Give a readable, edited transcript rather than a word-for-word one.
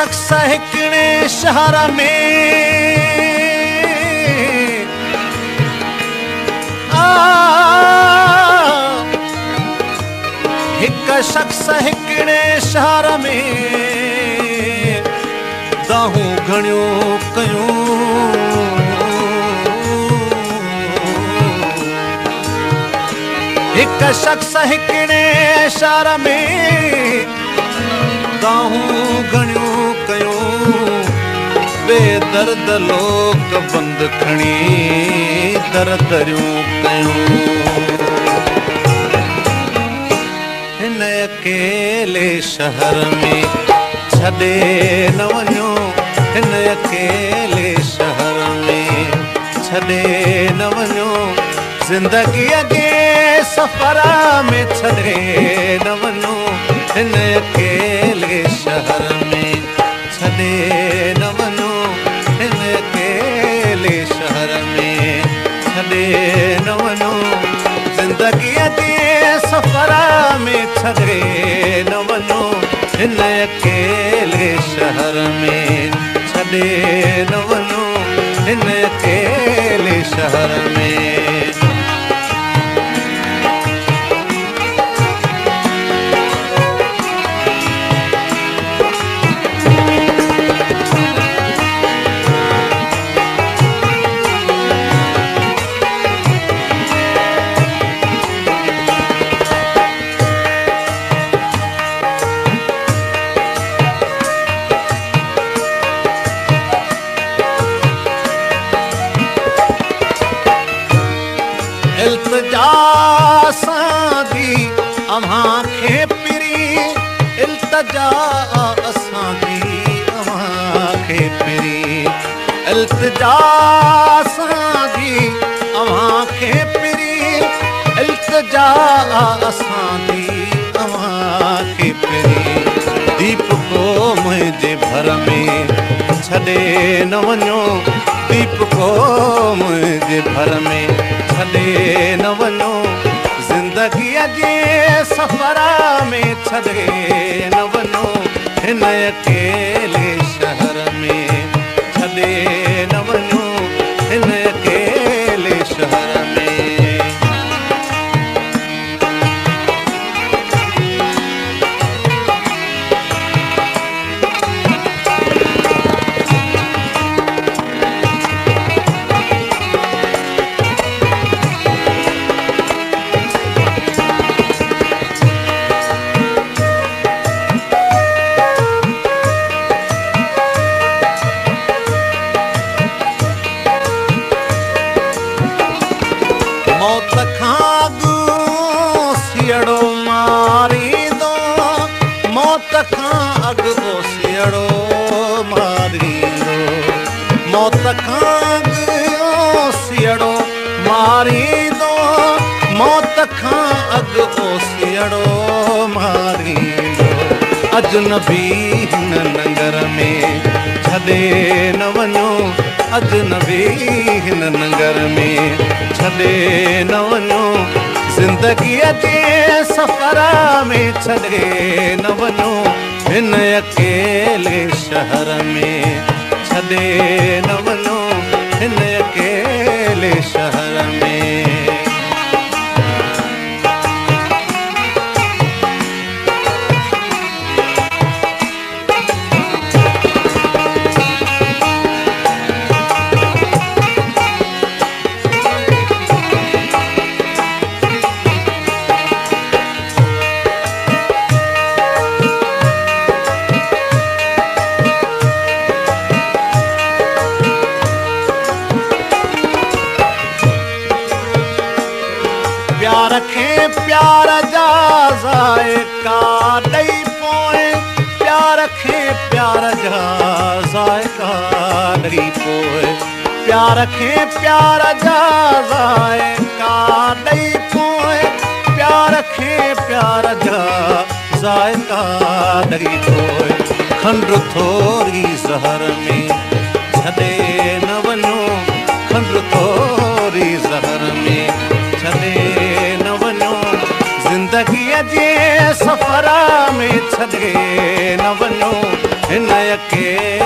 شخص هڪڙي شهر ۾، هڪ شخص هڪڙي شهر ۾، دانهون گهڻيون ڪيون. هڪ شخص هڪڙي شهر ۾، دانهون گهڻيون ڪيون. بي درد لوڪ بند کڻي در دريون ڪيون. هن اڪيلي شهر ۾ ڇڏي نه وڃو، هن اڪيلي شهر ۾ ڇڏي نه وڃو. زندگيء جي سفر ۾ ڇڏي نه وڃو، هن اڪيلي شهر ۾ ڇڏي نه وڃو، هن اڪيلي شهر ۾ ڇڏي نه وڃو. زندگيء جي سفر ۾ ڇڏي نه وڃو، هن اڪيلي شهر ۾ ڇڏي نه وڃو، هن اڪيلي شهر ۾. التجا اسان جي اوهان کي پرين، التجا اسان جي اوهان کي پرين، التجا اسان جي اوهان کي پرين، التجا اسان جي اوهان کي پرين. ديپ ڪو منهنجي ڀر ۾ ڇڏي نه وڃو، ديپ ڪو منهنجي ڀر ۾ ڇڏي نه وڃو. زندگيء جي سفر ۾ ڇڏي نه وڃو، هن اڪيلي شهر ۾ ڇڏي نه وڃو، هن اڪيلي شهر ۾. موت کان اڳ اوسيئڙو ماريندو، موت کان اڳ اوسيئڙو ماريندو، موت کان اڳ اوسيئڙو ماريندو، موت کان اڳ اوسيئڙو ماريندو. اجنبي هن ننگر ۾ ڇڏي نه وڃو، اجنبي هن ننگر ۾ ڇڏي نه وڃو. زندگيء جي سفر ۾ ڇڏي نه وڃو، هن اڪيلي شهر ۾ ڇڏي نه وڃو، هن اڪيلي شهر ۾. پيار کي پيار جا ذائقا ڏئي پوء، پيار کي پيار جا ذائقا ڏئي پوء، پيار کي پيار جا ذائقا ڏئي پوء، پيار کي پيار جا ذائقا ڏئي پوء. کنڊ ٿوري زهر ۾ ڇڏي نه وڃو، کنڊ ٿوري زهر ۾ ڇڏي نه وڃو. زندگيء جي سفر ۾ ڇڏي نه وڃو، هن اڪيلي.